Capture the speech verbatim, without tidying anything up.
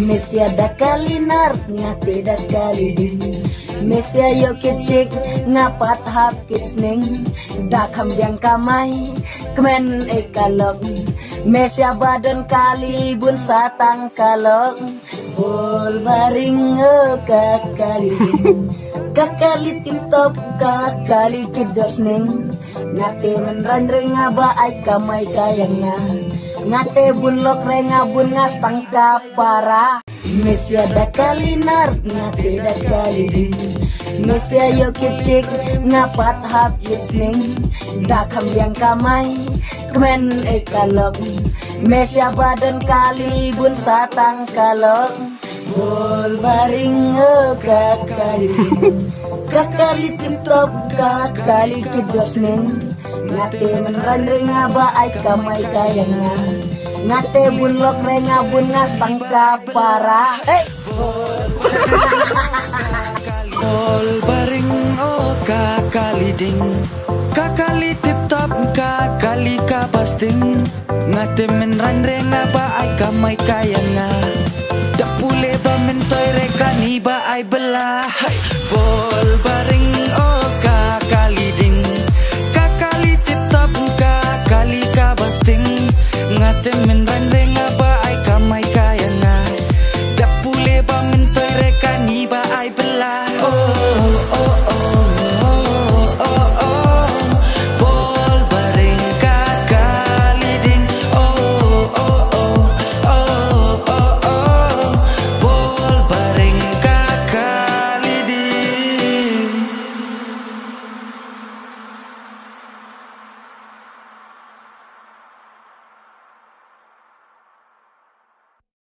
Mesia da kali nar, nga te da kali ding. Mesia ïoh kit chik, nga pat hap kit sning. Da kham biang kamai, kmen ei ka lok. Mesia ba don kali bun sa tang ka lok. Bol baring o ka kali ding. Ka kali tip top, ka kali kit dor sning. Nga te mynrang re nga ba ai kamai ka ïa nga. Nga te bun lok re nga bun nga stang ka para. Mesia da kali nar, nga te da kali ding. Mesia ïoh kit chik, nga pat hap kit sning. Da kham biang kamai, kmen ei ka lok. Mesia ba don kali bun sa tang ka lok. Bol baring o ka kali ding. Ka kali tip top, ka kali kit dor sning. Nga te mynrang re nga ba ai kamai ka ïa nga. Nga te bun lok re nga bun nga stang ka para. Hey! Bol baring o ka kali ding. Ka kali tip top, ka kali ka ba sting. Nga te mynrang re nga ba ai kamai ka ïa nga. Da pule ba myntoi re kani ba ai bela. Hey! Bol baring o ka kali ding. Ka kali tip top, ka kali ka ba sting. Nga te mynrang re nga ba